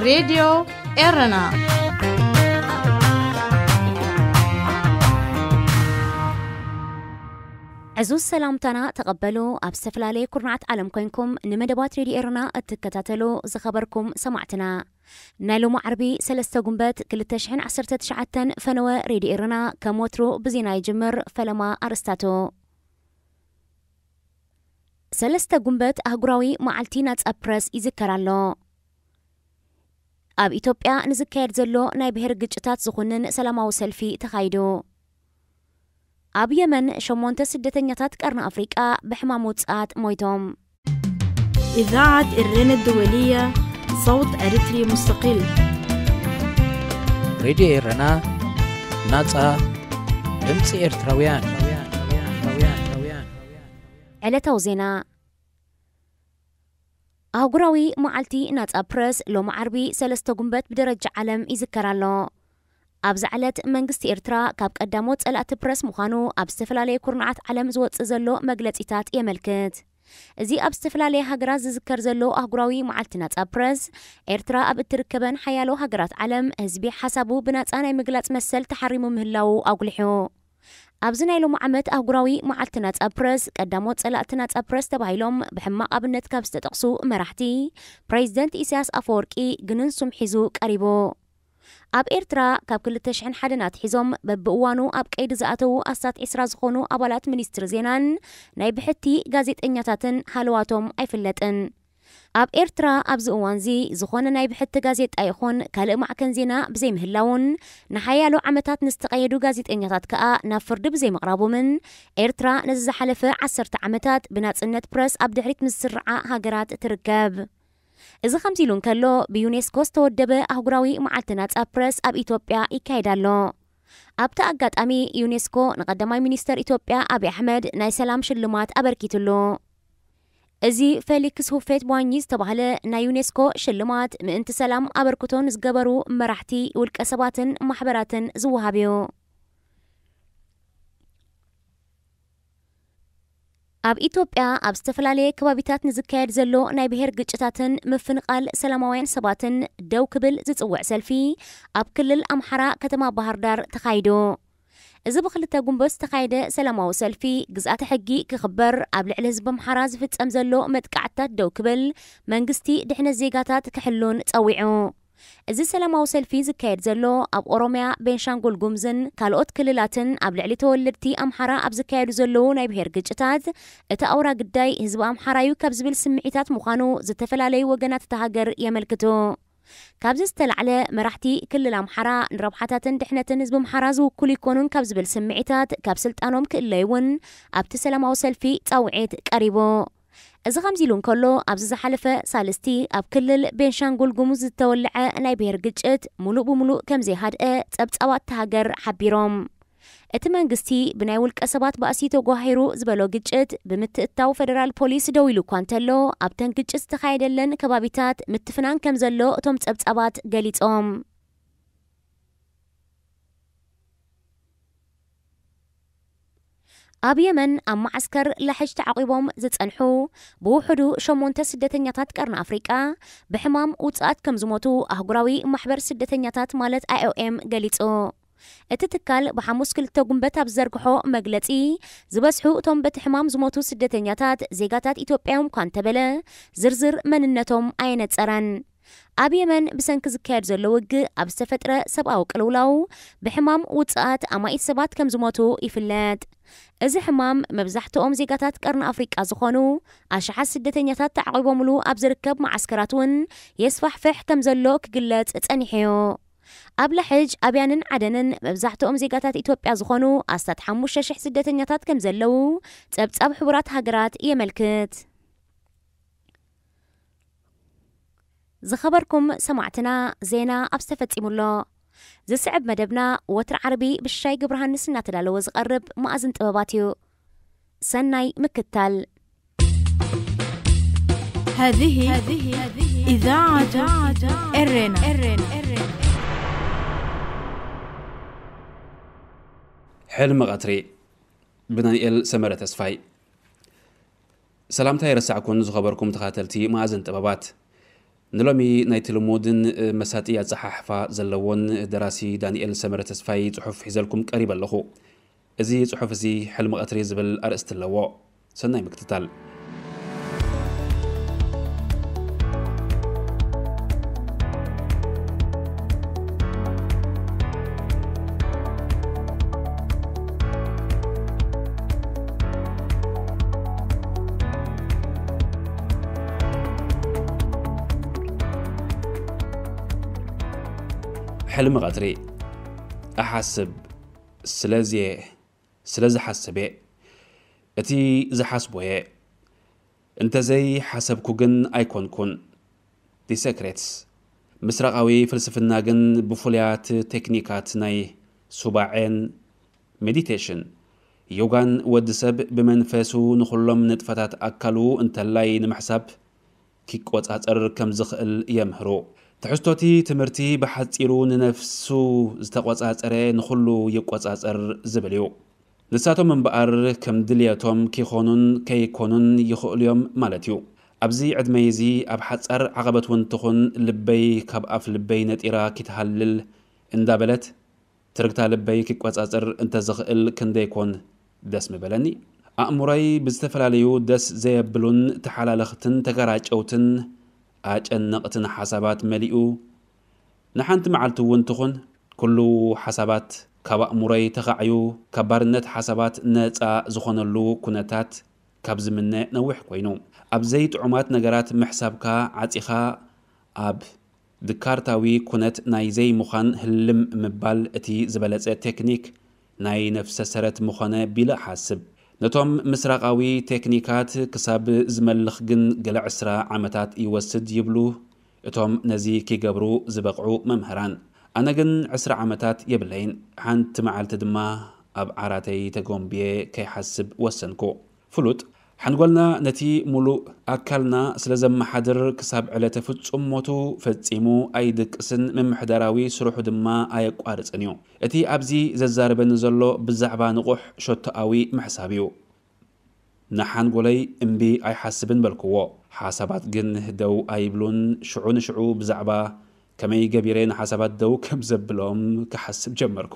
ሬድዮ ኤረና። ዕዙዝ ሰላምታና ተቐበሉ። ኣብ ዝተፈላለየ ኩርናዓት ዓለም ኮይንኩም ንመደባት ሬድዮ ኤረና እትከታተሉ ዝኸበርኩም ሰማዕትና፣ ናይ ሎሚ ዓርቢ ሰለስተ ጉንበት ክልተ ሽሕን ዓሰርተ ትሽዓተን ፈነወ ሬድዮ ኤረና ከም ወትሩ ብዜና ይጅምር። ፈለማ ኣርስታቱ። ሰለስተ ጉንበት ኣህጉራዊ መዓልቲ ናጻ ፕረስ ይዝከር ኣሎ። ኣብ ኢትዮጵያ ንዝካየድ ዘሎ ናይ ብሄር ግጭታት ዝኹንን ሰላማዊ ሰልፊ ተኻይዱ። ኣብ የመን ሸሞንተ ስደተኛታት ቀርኒ ኣፍሪቃ ብሕማም ውጽኣት ሞይቶም። إذاعة إرنا الدولية، صوت أريتري مستقل. ሬድዮ ኤረና፣ ናጻ ድምጺ ኤርትራውያን። ዕለታዊ ዜና። ኣህጉራዊ መዓልቲ ናጻ ፕረስ ሎሚ ዓርቢ ሰለስተ ጉንበት ብደረጃ ዓለም ይዝከር ኣሎ። ኣብዛ ዕለት መንግስቲ ኤርትራ ካብ ቀዳሞት ጸላእቲ ፕረስ ምዃኑ ኣብ ዝተፈላለየ ኩርናዓት ዓለም ዝወጽእ ዘሎ መግለጺታት የመልክት። እዚ ኣብ ዝተፈላለየ ሃገራት ዝዝከር ዘሎ ኣህጉራዊ መዓልቲ ናጻ ፕረስ፣ ኤርትራ ኣብ እትርከበን ሓያሎ ሃገራት ዓለም ህዝቢ ሓሳቡ ብናጻ ናይ ምግላጽ መሰል ተሓሪሙ ምህላዉ ኣጉሊሑ። ኣብዚ ናይ ሎሚ ዓመት ኣህጉራዊ መዓልቲ ናጻ ፕረስ፣ ቀዳሞት ጸላእቲ ናጻ ፕረስ ተባሂሎም ብሕማቕ ኣብነት ካብ ዝተጠቕሱ መራሕቲ፣ ፕሬዚደንት ኢሳያስ ኣፈወርቂ ግንን ሱም ሒዙ ቀሪቡ። ኣብ ኤርትራ ካብ ክልተ ሽሕን ሓደን ኣትሒዞም በብእዋኑ ኣብ ቀይዲ ዝኣተዉ ኣስታት ዕስራ ዝኾኑ ኣባላት ሚኒስትሪ ዜናን ናይ ብሕቲ ጋዜጠኛታትን ሃለዋቶም ኣይፍለጥን። ኣብ ኤርትራ ኣብዚ እዋንዚ ዝኾነ ናይ ብሕቲ ጋዜጣ ይኹን ካልእ ማዕከን ዜና ብዘይምህላውን፣ ንሓያሎ ዓመታት ንዝተቐየዱ ጋዜጠኛታት ከኣ ናብ ፍርዲ ብዘይምቕራቦምን፣ ኤርትራ ነዚ ዝሓለፈ ዓሰርተ ዓመታት ብናጽነት ፕረስ ኣብ ድሕሪት ምስ ዝስርዓ ሃገራት ትርከብ። እዚ ከምዚ ኢሉ እንከሎ፣ ብዩኔስኮ ዝተወደበ ኣህጉራዊ መዓልቲ ናጻ ፕረስ ኣብ ኢትዮጵያ ይካየድ ኣሎ። ኣብቲ ኣጋጣሚ፣ ዩኔስኮ ንቐዳማይ ሚኒስተር ኢትዮጵያ ኣብይ ኣሕመድ ናይ ሰላም ሽልማት ኣበርኪትሉ። እዚ ፌሊክስ ሁፌት ቧኝ ዝተባህለ ናይ ዩኔስኮ ሽልማት፣ ምእንቲ ሰላም ኣበርክቶ ንዝገበሩ መራሕቲ፣ ውልቀ ሰባትን ማሕበራትን ዝወሃብ እዩ። ኣብ ኢትዮጵያ ኣብ ዝተፈላለየ ከባቢታት ንዝካየድ ዘሎ ናይ ብሄር ግጭታትን ምፍንቓል ሰላማውያን ሰባትን ደው ክብል ዝጽውዕ ሰልፊ፣ ኣብ ክልል ኣምሓራ ከተማ ባህር ዳር ተኻይዱ። እዚ ብክልተ ጉንበት ዝተኻየደ ሰላማዊ ሰልፊ፣ ግዝኣተ ሕጊ ክኽበር፣ ኣብ ልዕሊ ህዝቢ ኣምሓራ ዝፍጸም ዘሎ መጥቃዕትታት ደው ክብል፣ መንግስቲ ድሕነት ዜጋታት ክሕሉን ጸዊዑ። እዚ ሰላማዊ ሰልፊ ዝካየድ ዘሎ፣ ኣብ ኦሮምያ፣ ቤንሻንጉል ጉምዝን ካልኦት ክልላትን ኣብ ልዕሊ ተወለድቲ ኣምሓራ ኣብ ዝካየዱ ዘለዉ ናይ ብሄር ግጭታት፣ እቲ ኣውራ ግዳይ ህዝቢ ኣምሓራ እዩ ካብ ዝብል ስምዒታት ምዃኑ ዝተፈላለዩ ወገናት እታ ሃገር የመልክቱ። ካብዚ ዝተላዕለ፣ መራሕቲ ክልል ኣምሓራ ንረብሓታትን ድሕነትን ህዝቢ ኣምሓራ ዝውክሉ ይኮኑን ካብ ዝብል ስምዒታት ካብ ስልጣኖም ክእለዩ እውን ኣብቲ ሰላማዊ ሰልፊ ጻውዒት ቀሪቡ። እዚ ከምዚ ኢሉ እንከሎ፣ ኣብዚ ዝሓለፈ ሳልስቲ ኣብ ክልል ቤንሻንጉል ጉሙዝ ዝተወልዐ ናይ ብሄር ግጭት ሙሉእ ብሙሉእ ከም ዘይሃድአ ጸብጻባት እታ ሃገር ሓቢሮም። እቲ መንግስቲ ብናይ ውልቀ ሰባት ባእሲ ተጓሂሩ ዝበሎ ግጭት ብምትእትታው ፈደራል ፖሊስ ደው ኢሉ እኳ እንተሎ፣ ኣብተን ግጭት ዝተኻየደለን ከባቢታት ምትፍናን ከም ዘሎ እቶም ጸብጻባት ገሊጾም። ኣብ የመን ኣብ መዓስከር ላሕጅ ተዓቂቦም ዝጸንሑ ብውሕዱ ሸሞንተ ስደተኛታት ቀርኒ ኣፍሪቃ ብሕማም ውጽኣት ከም ዝሞቱ ኣህጉራዊ ማሕበር ስደተኛታት ማለት ኣይኦኤም ገሊጹ። እቲ ትካል ብሓሙስ ክልተ ጉንበት ኣብ ዝዘርግሖ መግለጺ፣ ዝበዝሑ እቶም በቲ ሕማም ዝሞቱ ስደተኛታት ዜጋታት ኢትዮጵያ እዮም እኳ እንተበለ፣ ዝርዝር መንነቶም ኣየነጸረን። ኣብ የመን ብሰንኪ ዝካየድ ዘሎ ውግእ ኣብ ዝተፈጥረ ሰብኣዊ ቅልውላው ብሕማም ውጽኣት ኣማኢት ሰባት ከም ዝሞቱ ይፍለጥ። እዚ ሕማም መብዛሕትኦም ዜጋታት ቀርኒ ኣፍሪቃ ዝኾኑ ኣሽሓት ስደተኛታት ተዓቒቦምሉ ኣብ ዝርከብ መዓስከራት እውን የስፋሕፍሕ ከም ዘሎ ክግለጽ ጸኒሑ እዩ። ኣብ ላሕጅ፣ ኣብያንን ዓደንን መብዛሕትኦም ዜጋታት ኢትዮጵያ ዝኾኑ ኣስታት ሓሙሽተ ሽሕ ስደተኛታት ከም ዘለዉ ጸብጻብ ሕቡራት ሃገራት የመልክት። ዝኸበርኩም ሰማዕትና፣ ዜና ኣብ ዝተፈጺሙ ኣሎ። ዝስዕብ መደብና ወትሪ ዓርቢ ብሻይ ግብረሃንስ እናተዳለወ ዝቐርብ መኣዝን ጥበባት እዩ። ሰናይ ምክታል። هذه إذاعة إرنا. ሕልሚ ቀትሪ ብዳንኤል ሰመረ ተስፋይ። ሰላምታ የረሳዕኩን ዝኸበርኩም ተኻተልቲ መኣዝን ጥበባት። ንሎሚ ናይቲ ልሙድን መሳጢ ኣጸሓሕፋ ዘለዎን ደራሲ ዳንኤል ሰመረ ተስፋይ ጽሑፍ ሒዘልኩም ቀሪበ ኣለኹ። እዚ ጽሑፍ እዚ ሕልሚ ቀትሪ ዝብል ኣርእስቲ ኣለዎ። ሰናይ ምክትታል። ሕልሚ ቀትሪ። እሓስብ፣ ስለዚ እየ፣ ስለ ዝሓስብ እየ። እቲ ዝሓስቦ እየ። እንተዘይ ሓሰብኩ ግን ኣይኮንኩን። ዲ ሰክሬትስ። ምስራቓዊ ፍልስፍና ግን ብፍሉያት ቴክኒካት ናይ ሱባዔን ሜዲቴሽን፣ ዮጋን ወዲ ሰብ ብመንፈሱ ንኹሎም ንጥፈታት ኣካሉ እንተላይ ንምሕሳብ ኪቆጻጸር ከም ዝኽእል የምህሩ። ትሕዝቶቲ ትምህርቲ ብሓጺሩ ንነፍሱ ዝተቆጻጸረ ንኹሉ ይቆጻጸር ዝብል እዩ። ንሳቶም እምበኣር ከም ድልየቶም ኪኾኑን ከይኮኑን ይኽእሉ እዮም ማለት እዩ። ኣብዚ ዕድመይ እዚ ኣብ ሓጻር ዓቐበት እውን ትኹን ልበይ ካብ ኣፍ ልበይ ነጢራ ኪትሃልል እንዳበለት ትርግታ ልበይ ኪቆጻጸር እንተዝኽእል ክንደይ ኮን ደስ ምበለኒ። ኣእምሮይ ብዝተፈላለዩ ደስ ዘየብሉን ተሓላለኽትን ተገራጨውትን ኣጨነቕትን ሓሳባት መሊኡ። ንሓንቲ መዓልቲ እውን ትኹን ኩሉ ሓሳባት ካብ ኣእምሮይ ተኻዕዩ ካብ ባርነት ሓሳባት ነጻ ዝኾነሉ ኩነታት ካብ ዝምነ ነዊሕ ኮይኑ። ኣብ ዘይጥዑማት ነገራት ምሕሳብካ ዓጺኻ ኣብ ድካርታዊ ኩነት ናይ ዘይምዃን ህልም ምባል እቲ ዝበለጸ ቴክኒክ ናይ ነፍሰ ሰረት ምኾነ ቢለ እሓስብ። ነቶም ምስራቓዊ ቴክኒካት ክሳብ ዝመልኽ ግን ገለ ዕስራ ዓመታት ይወስድ ይብሉ። እቶም ነዚ ኪገብሩ ዝበቕዑ መምህራን። ኣነ ግን ዕስራ ዓመታት የብለይን። ሓንቲ መዓልቲ ድማ ኣብ ዓራተይ ተጎንብየ ከይሓስብ ወሰንኩ። ፍሉጥ፣ ሓንጎልና ነቲ ሙሉእ ኣካልና ስለ ዘመሓድር ክሳብ ዕለተ ፍጹም ሞቱ ፈጺሙ ኣይድቅስን፣ ምምሕዳራዊ ስርሑ ድማ ኣየቋርጽን እዩ። እቲ ኣብዚ ዘዛርበኒ ዘሎ ብዛዕባ ንቑሕ ሸቶኣዊ ምሕሳብ እዩ። ንሓንጎለይ እምቢ ኣይሓስብን በልክዎ። ሓሳባት ግን ደው ኣይብሉን። ሽዑ ንሽዑ ብዛዕባ ከመይ ገቢረ ንሓሳባት ደው ከም ዘብሎም ክሓስብ ጀመርኩ።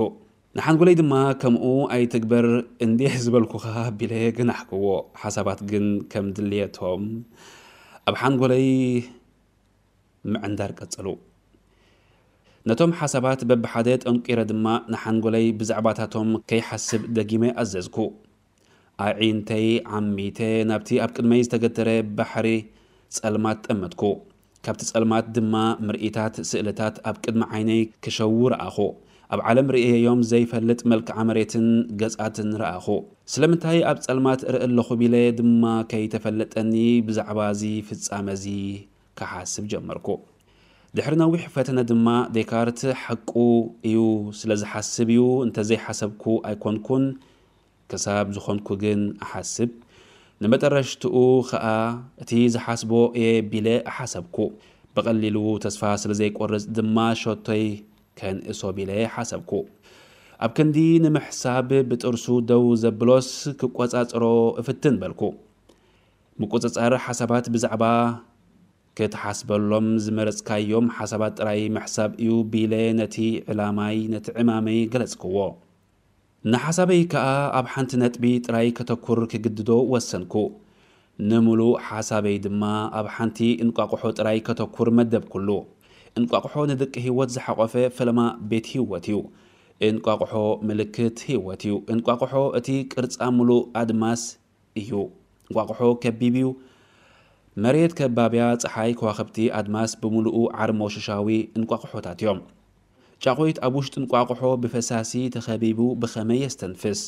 ንሓንጎለይ ድማ ከምኡ ኣይትግበር እንዴ ዝበልኩኻ ቢለ ገናሕክዎ። ሓሳባት ግን ከም ድልየቶም ኣብ ሓንጎለይ ምዕንዳር ቀጸሉ። ነቶም ሓሳባት በብሓደ ጠንቂረ ድማ ንሓንጎለይ ብዛዕባታቶም ከይሓስብ ደጊመ ኣዘዝኩ። ኣዒንተይ ዓሚተ ናብቲ ኣብ ቅድመይ ዝተገተረ ባሕሪ ጸልማት ጠመትኩ። ካብቲ ጸልማት ድማ ምርኢታት ስእልታት ኣብ ቅድሚ ዓይነይ ክሸዉ ረኣኹ። ኣብ ዓለም ርእየዮም ዘይፈልጥ መልክዓ መሬትን ገጻትን ረኣኹ። ስለምንታይ ኣብ ጸልማት እርኢ ኣለኹ ቢለ ድማ ከይተፈለጠኒ ብዛዕባ እዚ ፍጻመ እዚ ክሓስብ ጀመርኩ። ድሕሪ ነዊሕ ፈተነ ድማ ዴካርት ሓቁ እዩ፣ ስለ ዝሓስብ እዩ፣ እንተዘይሓሰብኩ ኣይኮንኩን፣ ክሳብ ዝኾንኩ ግን እሓስብ። ንመጠረሽትኡ ኸኣ እቲ ዝሓስቦ እየ ቢለ እሓሰብኩ። ብቐሊሉ ተስፋ ስለ ዘይቆርጽ ድማ ሸቶይ ከንእሶ ቢለ ሓሰብኩ። ኣብ ክንዲ ንምሕሳብ ብጥርሱ ደው ዘብሎስ ክቆጻጽሮ እፍትን በልኩ። ምቁጽጻር ሓሳባት ብዛዕባ ክትሓስበሎም ዝመረጽካዮም ሓሳባት ጥራይ ምሕሳብ እዩ ቢለ ነቲ ዕላማይ፣ ነቲ ዕማመይ ገለጽክዎ። ንሓሳበይ ከኣ ኣብ ሓንቲ ነጥቢ ጥራይ ከተኩር ክግድዶ ወሰንኩ። ንምሉእ ሓሳበይ ድማ ኣብ ሓንቲ እንቋቑሖ ጥራይ ከተኩር መደብኩሉ። እንቋቑሖ ንደቂ ህይወት ዝሓቖፈ ፈለማ ቤት ህይወት እዩ። እንቋቑሖ ምልክት ህይወት እዩ። እንቋቑሖ እቲ ቅርጻ ምሉእ ኣድማስ እዩ። እንቋቑሖ ከቢብ እዩ። መሬት ከባብያ፣ ጸሓይ፣ ከዋኽብቲ፣ ኣድማስ ብምሉኡ ዓርሞሽሻዊ እንቋቑሖታት እዮም። ጫቑት ኣብ ውሽጢ እንቋቑሖ ብፈሳሲ ተኸቢቡ ብኸመይ የስተንፍስ?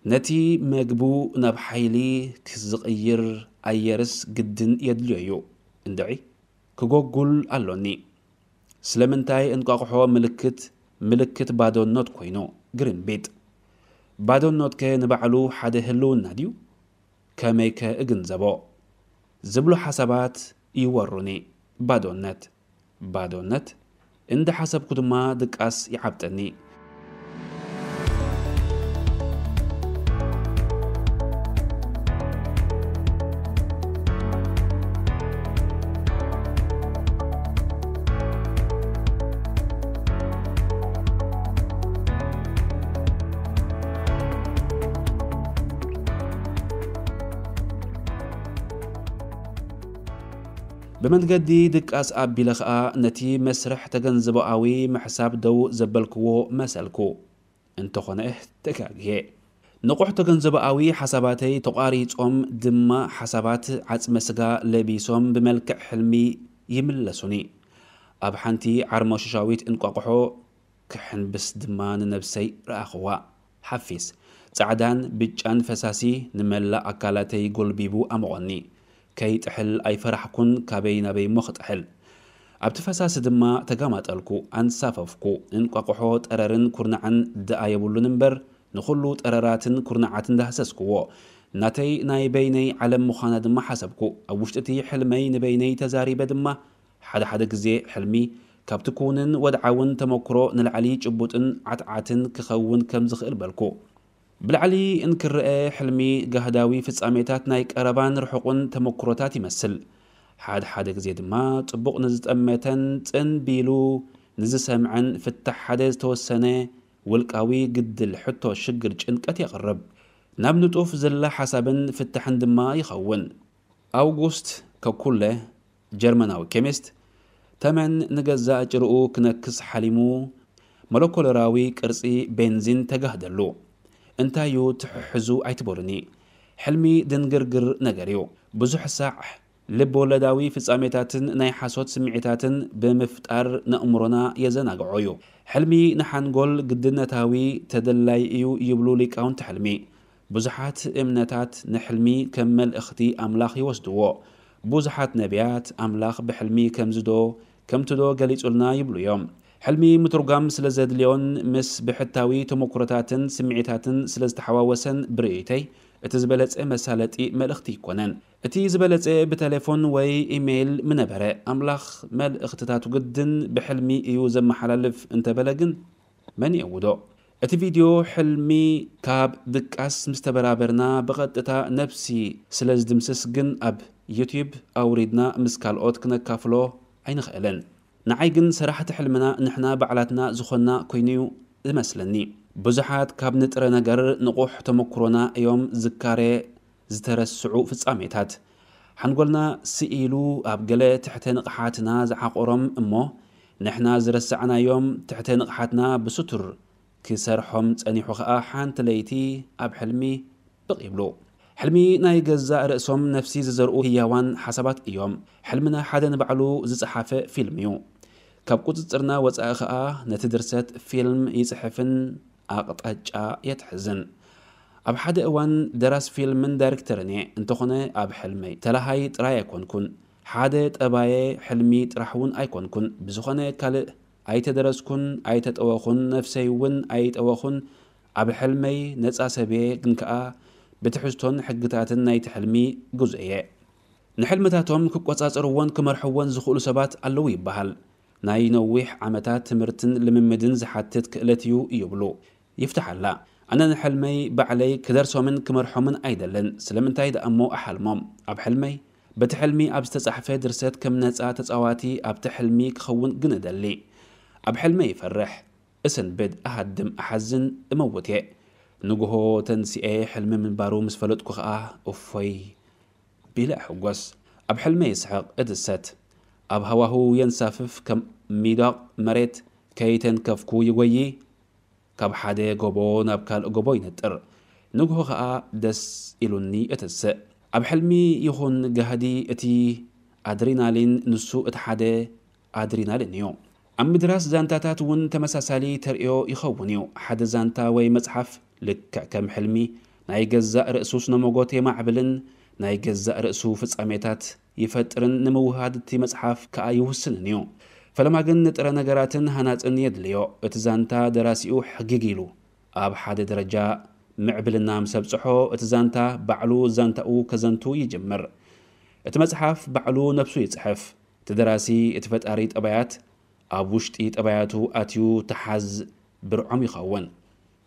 ነቲ መግቡ ናብ ሓይሊ ክዝቕይር ኣየርስ ግድን የድልዮ እዩ። እንድዒ፣ ክጎጉል ኣሎኒ። ስለምንታይ እንቋቑሖ ምልክት፣ ምልክት ባዶኖት ኮይኑ? ግርምቢጥ። ባዶኖትከ ንባዕሉ ሓደ ህልውና ድዩ? ከመይከ እግንዘቦ? ዝብሉ ሓሳባት ይወሩኒ። ባዶነት፣ ባዶነት። እንዳ ሓሰብኩ ድማ ድቃስ ይዓብጠኒ። ብመንገዲ ድቃስ ኣቢለ ኸኣ ነቲ መስርሕ ተገንዘቦኣዊ ምሕሳብ ደው ዘበልክዎ መሰልኩ። እንተኾነ ተጋግየ። ንቑሕ ተገንዘቦኣዊ ሓሳባተይ ተቋሪጾም ድማ ሓሳባት ዓጽመ ስጋ ለቢሶም ብመልክዕ ሕልሚ ይምለሱኒ። ኣብ ሓንቲ ዓርሞሽሻዊት እንቋቑሖ ክሕንብስ ድማ ንነብሰይ ረኣኽዋ። ሓፊስ፣ ጻዕዳን ብጫን ፈሳሲ ንመላእ ኣካላተይ ጎልቢቡ ኣሞቖኒ። ከይጥሕል ኣይፈራሕኩን፣ ካበይ ናበይ እሞ ክጥሕል። ኣብቲ ፈሳሲ ድማ ተጋማጠልኩ፣ ኣንሳፈፍኩ። እንቋቑሖ ጠረርን ኩርናዕን ደኣ የብሉን እምበር፣ ንኹሉ ጠረራትን ኩርናዓትን ዳህሰስኩዎ። ናተይ ናይ በይነይ ዓለም ምዃና ድማ ሓሰብኩ። ኣብ ውሽጢ እቲ ሕልመይ ንበይነይ ተዛሪበ ድማ፣ ሓደ ሓደ ግዜ ሕልሚ ካብቲ ክውንን ወድዓውን ተመክሮ ንላዕሊ ጭቡጥን ዓትዓትን ክኸውን ከም ዝኽእል በልኩ። ብላዕሊ እንክረአ ሕልሚ ጋህዳዊ ፍጻሜታት ናይ ቀረባን ርሑቕን ተመክሮታት ይመስል። ሓደ ሓደ ግዜ ድማ ጽቡቕ ንዝጠመተን ጽን ቢሉ ንዝሰምዐን ፍታሕ ሓደ ዝተወሰነ ውልቃዊ ግድል፣ ሕቶ፣ ሽግር፣ ጭንቀት የቕርብ። ናብ ንጡፍ ዝላ ሓሳብን ፍታሕን ድማ ይኸውን። ኣውጉስት ከኩለ፣ ጀርመናዊ ኬሚስት፣ ተመን ንገዛእ ጭርኡ ክነክስ ሓሊሙ፣ ሞለኮለራዊ ቅርጺ ቤንዚን ተጋህደሉ። እንታይ እዩ ትሕሕዙ ኣይትበሉኒ። ሕልሚ ድንግርግር ነገር እዩ። ብዙሕ ሳዕ ልብ ወለዳዊ ፍጻሜታትን ናይ ሓሶት ስምዒታትን ብምፍጣር ነእምሮና የዘናግዖ እዩ። ሕልሚ ንሓንጎል ግድነታዊ ተደላይ እዩ ይብሉ ሊቃውንቲ ሕልሚ። ብዙሓት እምነታት ንሕልሚ ከም መልእኽቲ ኣምላኽ ይወስድዎ። ብዙሓት ነቢያት ኣምላኽ ብሕልሚ ከምዚ ዶ ከምቲ ዶ ገሊጹልና ይብሉ እዮም። ሕልሚ ምትርጓም ስለ ዘድልዮን ምስ ብሕታዊ ተመኩሮታትን ስምዒታትን ስለ ዝተሓዋወሰን ብርእይተይ እቲ ዝበለጸ መሳለጢ መልእኽቲ ኣይኮነን። እቲ ዝበለጸ ብቴሌፎን ወይ ኢሜይል ምነበረ። ኣምላኽ መልእኽትታቱ ግድን ብሕልሚ እዩ ዘመሓላልፍ እንተበለ ግን መን የእውዶ? እቲ ቪድዮ ሕልሚ ካብ ድቃስ ምስ ተበራበርና ብቐጥታ ነብሲ ስለ ዝድምስስ ግን ኣብ ዩትዩብ ኣውሪድና ምስ ካልኦት ክነካፍሎ ኣይንኽእልን። ንዓይ ግን ሰራሕቲ ሕልምና ንሕና ባዕላትና ዝኾንና ኮይኑ'ዩ ዝመስለኒ። ብዙሓት ካብ ንጥረ ነገር ንቑሕ ተመኩሮና እዮም ዝካረ ዝተረስዑ ፍጻሜታት። ሓንጎልና ስኢሉ ኣብ ገለ ትሕተ ንቕሓትና ዝዓቖሮም እሞ ንሕና ዝረሳዕናዮም ትሕተ ንቕሓትና ብስቱር ክሰርሖም ጸኒሑ ኸኣ ሓንቲ ለይቲ ኣብ ሕልሚ ብቕ ይብሉ። ሕልሚ ናይ ገዛእ ርእሶም ነፍሲ ዝዘርኡ ህያዋን ሓሳባት እዮም። ሕልምና ሓደ ንባዕሉ ዝጸሓፈ ፊልም እዩ። ካብ ቁጽጽርና ወጻኢ ኸኣ ነቲ ድርሰት ፊልም ይጽሕፍን ኣቕጣጫ የትሕዝን። ኣብ ሓደ እዋን ደራስ ፊልምን ዳይሬክተርን እየ። እንተኾነ ኣብ ሕልመይ ተላሃይ ጥራይ ኣይኮንኩን። ሓደ ጠባየ ሕልሚ ጥራሕ እውን ኣይኮንኩን። ብዝኾነ ካልእ ኣይተደረስኩን፣ ኣይተጠወኹን፣ ነፍሰይ እውን ኣይጠወኹን። ኣብ ሕልመይ ነጻ ሰብ እየ፣ ግን ከኣ ብትሕዝቶን ሕግታትን ናይቲ ሕልሚ ግዙእ እየ። ንሕልምታቶም ክቆጻጸርዎን ክመርሕዎን ዝኽእሉ ሰባት ኣለዉ ይበሃል። ናይ ነዊሕ ዓመታት ትምህርትን ልምምድን ዝሓትት ክእለት እዩ ይብሉ። ይፍትሓላ። ኣነ ንሕልመይ ባዕለይ ክደርሶምን ክመርሖምን ኣይደልን። ስለምንታይ ደኣ እሞ እሓልሞም? ኣብ ሕልመይ በቲ ሕልሚ ኣብ ዝተጻሕፈ ድርሰት ከም ነጻ ተጻዋቲ ኣብቲ ሕልሚ ክኸውን ግን እደሊ። ኣብ ሕልመይ እፈርሕ፣ እሰንብድ፣ እሃድም፣ እሓዝን፣ እመውት እየ። ንግሆ ተንሲኤ ሕልሚ ምንባሩ ምስ ፈለጥኩ ኸኣ እፎይ ቢለ እሕጎስ። ኣብ ሕልመይ እስሕቕ፣ እድሰት። ኣብ ሃዋህው የንሳፍፍ፣ ከም ሚዳቕ መሬት ከይተንከፍኩ ይጎዪ። ካብ ሓደ ጎቦ ናብ ካልእ ጎቦ ይነጥር። ንግሆ ኸኣ ደስ ኢሉኒ እትስእ። ኣብ ሕልሚ ይኹን ጋህዲ እቲ ኣድሪናሊን ንሱ እቲ ሓደ ኣድሪናሊን እዩ። ኣብ ምድራስ ዛንታታት እውን ተመሳሳሊ ተርእዮ ይኸውን እዩ። ሓደ ዛንታ ወይ መጽሓፍ ልክዕ ከም ሕልሚ ናይ ገዛእ ርእሱ ስነ-መጎት የማዕብልን ናይ ገዛእ ርእሱ ፍጻሜታት ይፈጥርን ንምውህሃድ እቲ መጽሓፍ ከኣ ይውስንን እዩ። ፈለማ ግን ንጥረ ነገራትን ሃናጽን የድልዮ። እቲ ዛንታ ደራሲኡ ሕግግ ኢሉ ኣብ ሓደ ደረጃ ምዕብልና ምስ ኣብጽሖ፣ እቲ ዛንታ ባዕሉ ዛንታኡ ከዘንቱ ይጅምር። እቲ መጽሓፍ ባዕሉ ነብሱ ይጽሕፍ። እቲ ደራሲ እቲ ፈጣሪ ጠባያት ኣብ ውሽጢ ጠባያቱ ኣትዩ ተሓዝ ብርዖም ይኸውን።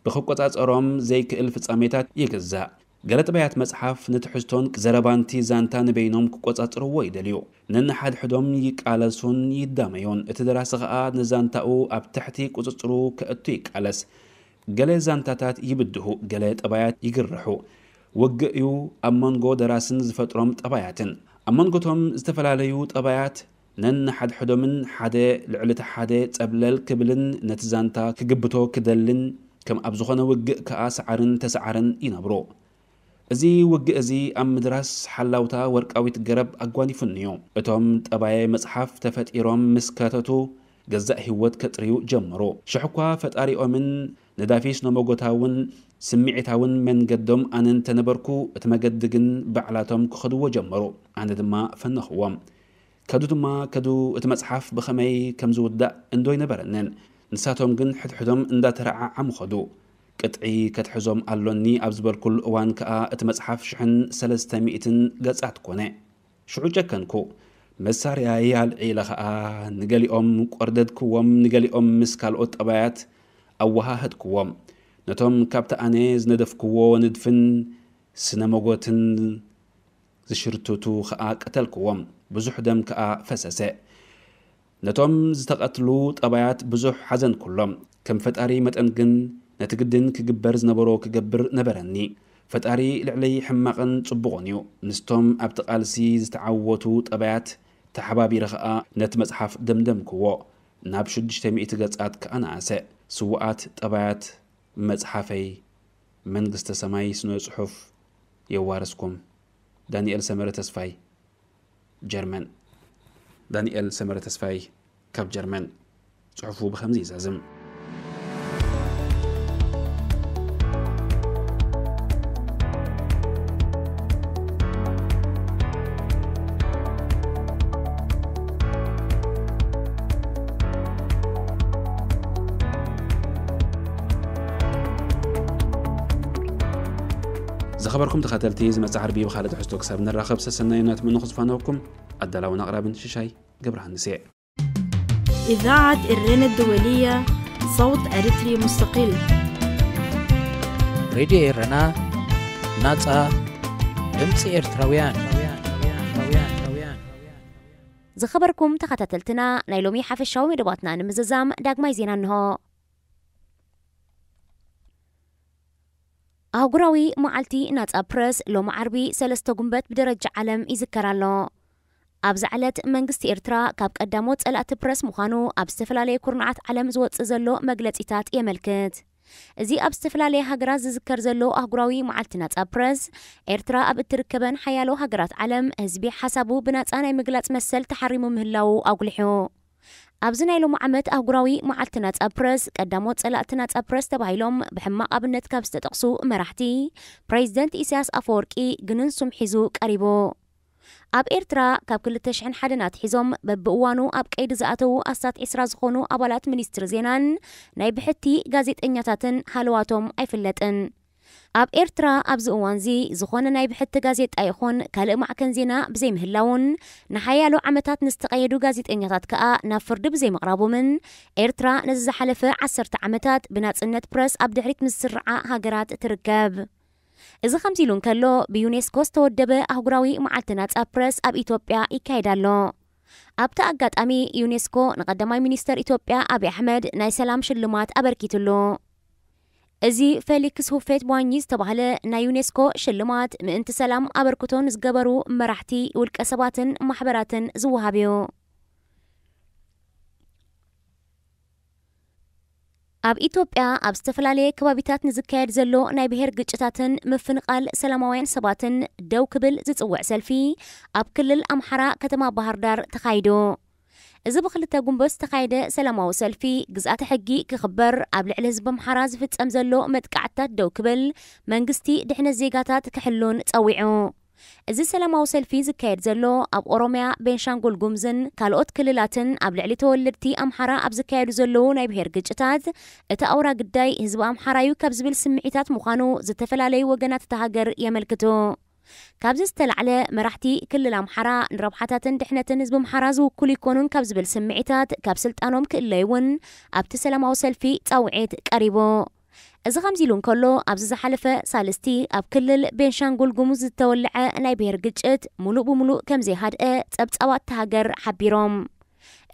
ብክቆጻጸሮም ዘይክእል ፍጻሜታት ይግዛእ። ገለ ጠባያት መጽሓፍ ንትሕዝቶን ዘረባንቲ ዛንታ ንበይኖም ክቆጻጽርዎ ይደልዩ። ነንሓድሕዶም ይቃለሱን ይዳመዩን። እቲ ደራሲ ኸኣ ንዛንታኡ ኣብ ትሕቲ ቁጽጽሩ ከእቱ ይቃለስ። ገለ ዛንታታት ይብድሁ፣ ገለ ጠባያት ይግርሑ። ውግእ እዩ ኣብ መንጎ ደራስን ዝፈጥሮም ጠባያትን። ኣብ መንጎቶም ዝተፈላለዩ ጠባያት ነንሓድሕዶምን ሓደ ልዕሊ እቲ ሓደ ጸብለል ክብልን ነቲ ዛንታ ክግብቶ ክደልን ከም ኣብ ዝኾነ ውግእ ከኣ ሰዓርን ተሰዓርን ይነብሩ። እዚ ውግእ እዚ ኣብ ምድራስ ሓላውታ ወርቃዊት ገረብ ኣጓኒፉኒ'ዩ። እቶም ጠባየ መጽሓፍ ተፈጢሮም ምስ ከተቱ ገዛእ ህይወት ከጥርዩ ጀመሩ። ሽሕኳ ፈጣሪኦምን ነዳፊ ስነመጎታውን ስምዒታውን መንገዶም ኣነ እንተነበርኩ እቲ መገዲ ግን ባዕላቶም ክኸድዎ ጀመሩ። ኣነ ድማ ፈነኽዎም። ከዱ ድማ ከዱ እቲ መጽሓፍ ብኸመይ ከም ዝውዳእ እንዶ ኣይነበረንን። ንሳቶም ግን ሕድሕዶም እንዳተረዓዓሙ ኸዱ። ቅጥዒ ከትሕዞም ኣሎኒ ኣብ ዝበልኩሉ እዋን ከኣ እቲ መጽሓፍ ሽሕን ሰለስተ ሚእትን ገጻት ኮነ። ሽዑ ጨከንኩ። መሳርያይ ኣልዒለ ኸኣ ንገሊኦም ቆርደድክዎም፣ ንገሊኦም ምስ ካልኦት ጠባያት ኣወሃህድክዎም። ነቶም ካብቲ ኣነ ዝነደፍክዎ ንድፍን ስነ መጎትን ዝሽርትቱ ኸኣ ቀተልክዎም። ብዙሕ ደም ከኣ ፈሰሰ። ነቶም ዝተቐትሉ ጠባያት ብዙሕ ሓዘንኩሎም። ከም ፈጣሪ መጠን ግን ነቲ ግድን ክግበር ዝነበሮ ክገብር ነበረኒ። ፈጣሪ ልዕለይ ሕማቕን ጽቡቕን እዩ። ምስቶም ኣብቲ ቃልሲ ዝተዓወቱ ጠባያት ተሓባቢረ ኸኣ ነቲ መጽሓፍ ደምደምክዎ። ናብ ሽዱሽተ ሚእቲ ገጻት ከኣ ነኣሰ። ስዉኣት ጠባያት መጽሓፈይ መንግስተ ሰማይ ስነ ጽሑፍ የዋርስኩም። ዳንኤል ሰመረ ተስፋይ፣ ጀርመን። ዳንኤል ሰመረ ተስፋይ ካብ ጀርመን። ጽሑፉ ብኸምዚ ይዛዝም። ዝኸበርኩም ተኸተልቲ፣ ዝመጽእ ዓርቢ ብኻልእ ትሕዝቶ ክሳብ ንራኸብ ሰሰናዩ እናተመነኹ ዝፋነወኩም ኣዳላውን ኣቕራብን ሽሻይ ገብረሃንስ እየ። إذاعة إرينا الدولية، صوت أريتري مستقل. ሬድዮ ኤረና፣ ናጻ ድምጺ ኤርትራውያን። ዝኸበርኩም ተኸታተልትና፣ ናይ ሎሚ ሓፈሻዊ መደባትና ንምዝዛም ዳግማይ ዜና እንሆ። ኣህጉራዊ መዓልቲ ናጻ ፕረስ ሎሚ ዓርቢ ሰለስተ ጉንበት ብደረጃ ዓለም ይዝከር ኣሎ። ኣብዛ ዕለት መንግስቲ ኤርትራ ካብ ቀዳሞት ጸላእቲ ፕረስ ምዃኑ ኣብ ዝተፈላለየ ኩርናዓት ዓለም ዝወጽእ ዘሎ መግለጺታት የመልክት። እዚ ኣብ ዝተፈላለየ ሃገራት ዝዝከር ዘሎ ኣህጉራዊ መዓልቲ ናጻ ፕረስ፣ ኤርትራ ኣብ እትርከበን ሓያሎ ሃገራት ዓለም ህዝቢ ሓሳቡ ብናጻ ናይ ምግላጽ መሰል ተሓሪሙ ምህላዉ ኣጉሊሑ። ኣብዚ ናይ ሎሚ ዓመት ኣህጉራዊ መዓልቲ ናጻ ፕረስ፣ ቀዳሞት ጸላእቲ ናጻ ፕረስ ተባሂሎም ብሕማቕ ኣብነት ካብ ዝተጠቕሱ መራሕቲ፣ ፕሬዚደንት ኢሳያስ ኣፈወርቂ ግንን ሱም ሒዙ ቀሪቡ። ኣብ ኤርትራ ካብ ክልተ ሽሕን ሓደን ኣትሒዞም በብእዋኑ ኣብ ቀይዲ ዝኣተዉ ኣስታት ዒስራ ዝኾኑ ኣባላት ሚኒስትሪ ዜናን ናይ ብሕቲ ጋዜጠኛታትን ሃለዋቶም ኣይፍለጥን። ኣብ ኤርትራ ኣብዚ እዋንዚ ዝኾነ ናይ ብሕቲ ጋዜጣ ይኹን ካልእ ማዕከን ዜና ብዘይምህላውን ንሓያሎ ዓመታት ንዝተቐየዱ ጋዜጠኛታት ከኣ ናብ ፍርዲ ብዘይምቕራቦምን ኤርትራ ነዚ ዝሓለፈ ዓሰርተ ዓመታት ብናጽነት ፕረስ ኣብ ድሕሪት ምስ ዝስርዓ ሃገራት ትርከብ። እዚ ከምዚ ኢሉ እንከሎ፣ ብዩኔስኮ ዝተወደበ ኣህጉራዊ መዓልቲ ናጻ ፕረስ ኣብ ኢትዮጵያ ይካየድ ኣሎ። ኣብቲ ኣጋጣሚ ዩኔስኮ ንቐዳማይ ሚኒስተር ኢትዮጵያ ኣብይ ኣሕመድ ናይ ሰላም ሽልማት ኣበርኪትሉ። እዚ ፌሊክስ ሁፌት ቧኝ ዝተባህለ ናይ ዩኔስኮ ሽልማት ምእንቲ ሰላም ኣበርክቶ ንዝገበሩ መራሕቲ፣ ውልቀ ሰባትን ማሕበራትን ዝወሃብ እዩ። ኣብ ኢትዮጵያ ኣብ ዝተፈላለየ ከባቢታት ንዝካየድ ዘሎ ናይ ብሄር ግጭታትን ምፍንቓል ሰላማውያን ሰባትን ደው ክብል ዝጽውዕ ሰልፊ ኣብ ክልል ኣምሓራ ከተማ ባህር ዳር ተኻይዱ። እዚ ብክልተ ጉንበት ዝተኻየደ ሰላማዊ ሰልፊ ግዝኣተ ሕጊ ክኽበር፣ ኣብ ልዕሊ ህዝቢ ኣምሓራ ዝፍጸም ዘሎ መጥቃዕትታት ደው ክብል፣ መንግስቲ ድሕነት ዜጋታት ክሕሉን ጸዊዑ። እዚ ሰላማዊ ሰልፊ ዝካየድ ዘሎ ኣብ ኦሮምያ፣ ቤንሻንጉል ጉምዝን ካልኦት ክልላትን ኣብ ልዕሊ ተወለድቲ ኣምሓራ ኣብ ዝካየዱ ዘለዉ ናይ ብሄር ግጭታት እቲ ኣውራ ግዳይ ህዝቢ ኣምሓራ እዩ ካብ ዝብል ስምዒታት ምዃኑ ዝተፈላለዩ ወገናት እታ ሃገር የመልክቱ። ካብዚ ዝተላዕለ መራሕቲ ክልል ኣምሓራ ንረብሓታትን ድሕነትን ህዝቢ ኣምሓራ ዝውክሉ ይኮኑን ካብ ዝብል ስምዒታት ካብ ስልጣኖም ክእለዩ እውን ኣብቲ ሰላማዊ ሰልፊ ጻውዒት ቀሪቡ። እዚ ከምዚ ኢሉ እንከሎ፣ ኣብዚ ዝሓለፈ ሳልስቲ ኣብ ክልል ቤንሻንጉል ጉሙዝ ዝተወልዐ ናይ ብሄር ግጭት ሙሉእ ብሙሉእ ከም ዘይሃድአ ጸብጻባት እታ ሃገር ሓቢሮም።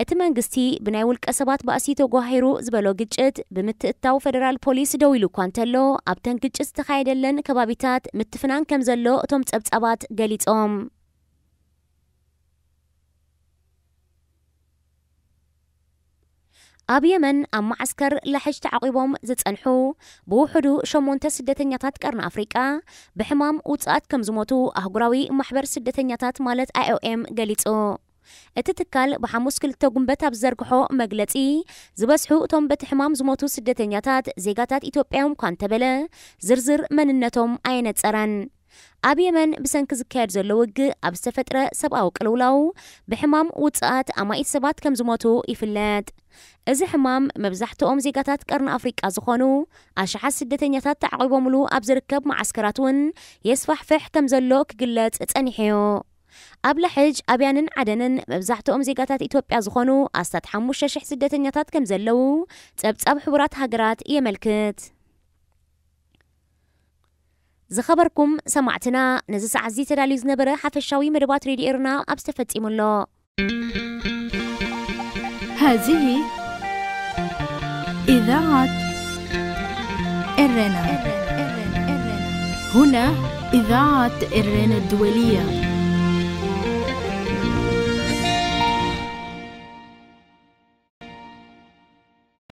እቲ መንግስቲ ብናይ ውልቀ ሰባት ባእሲ ተጓሂሩ ዝበሎ ግጭት ብምትእትታው ፌደራል ፖሊስ ደው ኢሉ እኳ እንተሎ፣ ኣብተን ግጭት ዝተኻየደለን ከባቢታት ምትፍናን ከም ዘሎ እቶም ጸብጻባት ገሊጾም። ኣብ የመን ኣብ መዓስከር ላሕጅ ተዓቒቦም ዝጸንሑ ብውሕዱ ሸሞንተ ስደተኛታት ቀርኒ ኣፍሪቃ ብሕማም ውጽኣት ከም ዝሞቱ ኣህጉራዊ ማሕበር ስደተኛታት ማለት ኣይኦኤም ገሊጹ። እቲ ትካል ብሓሙስ ክልተ ጉንበት ኣብ ዝዘርግሖ መግለጺ፣ ዝበዝሑ እቶም በቲ ሕማም ዝሞቱ ስደተኛታት ዜጋታት ኢትዮጵያ እዮም እኳ እንተበለ፣ ዝርዝር መንነቶም ኣየነጸረን። ኣብ የመን ብሰንኪ ዝካየድ ዘሎ ውግእ ኣብ ዝተፈጥረ ሰብኣዊ ቅልውላው ብሕማም ውጽኣት ኣማኢት ሰባት ከም ዝሞቱ ይፍለጥ። እዚ ሕማም መብዛሕትኦም ዜጋታት ቀርኒ ኣፍሪቃ ዝኾኑ ኣሽሓት ስደተኛታት ተዓቒቦምሉ ኣብ ዝርከብ መዓስከራት እውን የስፋሕፍሕ ከም ዘሎ ክግለጽ ጸኒሑ እዩ። ኣብ ላሕጅ፣ ኣብያንን ዓደንን መብዛሕትኦም ዜጋታት ኢትዮጵያ ዝኾኑ ኣስታት ሓሙሽተ ሽሕ ስደተኛታት ከም ዘለዉ ጸብጻብ ሕቡራት ሃገራት የመልክት። ዝኸበርኩም ሰማዕትና፣ ነዚ ሰዓት እዚ ተዳልዩ ዝነበረ ሓፈሻዊ መደባት ሬድዮ ኤርና ኣብ ዝተፈጺሙ ኣሎ። هذه إذاعة إرنا. هنا إذاعة إرنا الدولية.